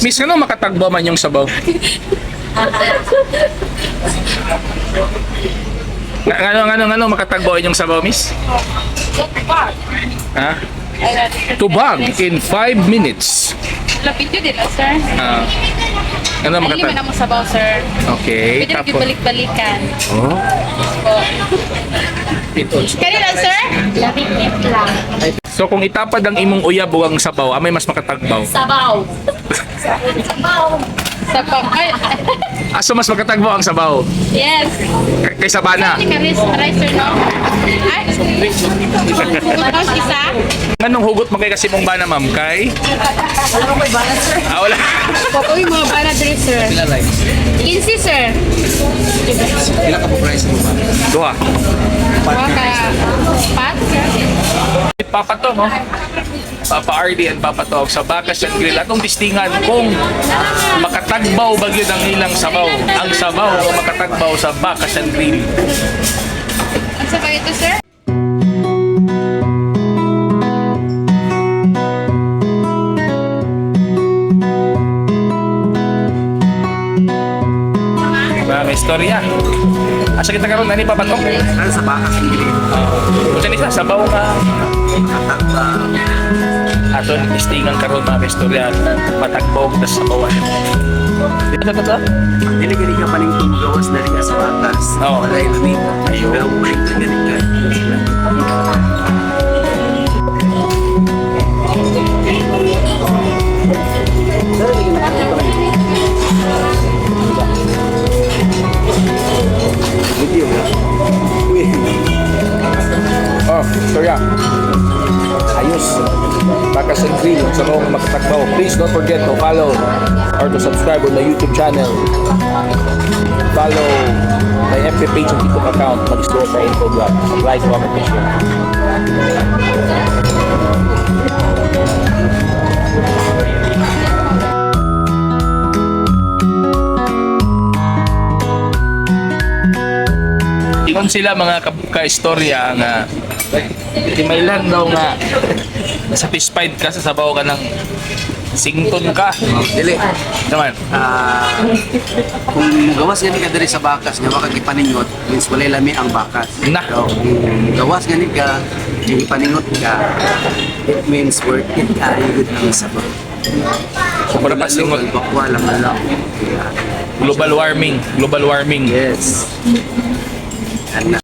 Miss, ano makatagbaw man yung sabaw? Ngano makatagbaw inyong sabaw, miss? Ha? Tubag in 5 minutes. Lapit yun din, sir. Ah. Ano Ay, lima makatag? na mo sabaw, sir. Okay, Pwede na tapos. balik-balikan. Oh, Po. ito. Kanila, sir? Labit lang. So kung itapad ang imong uyab o ang sabaw, amay mas makatagbaw. Sabaw. Sabaw. Sabaw. Ay, Aso mas makatagbaw ang sabaw yes. kaysa bana. Hindi ka rice, rice, sir, no? Ay, tapos isa? Anong hugot man kay kasi mong bana, ma'am? Kay? Wala ko bana, sir. Ah, wala. Uy, mga bana diri, sir. 15, sir. Pila ka po price mo ba? Duha. Waka. Pat, sir. Papa to, no? Papa RD and Papa Tog sa Bakas and Grill. Atong tistingan kung makatagbaw ba gyud ang ilang sabaw. Ang sabaw o makatagbaw sa Bakas and Grill. Ang sabaw ito, sir? Mga istorya. Asa kita karon ani Papa Tog? Ano sa Bakas and Grill? Unsa ni sa sabaw ka? Aton tistingan karon mga istorya matagbaw kita sa sabawan. Dito to to? Dili gani ka paningtong gawas na rin ka sa Bakas. Oo. Wala yung lamig. Ayun. Pero paningtong gani ka. Oh, istorya. Ayos. Bakas and Grill sa mga makatagbaw. Please don't forget to follow or to subscribe on my YouTube channel. Follow my FB page and TikTok account, Mag-Store sa Info Vlog. Like, comment, and share. Ingon sila mga ka-istorya nga timailan daw nga satisfied ka sa sabaw ka ng sington ka. Dili. Naman. Ah, kung gawas gani ka diri sa Bakas nga wa ka gipaningot means walay lami ang Bakas. Na. So, kung gawas gani ka gipaningot ka, it means worth it kaayo gud ang sabaw. Sobra pa singot. Bakwa lang lang. Global warming. Global warming. Yes. Ana.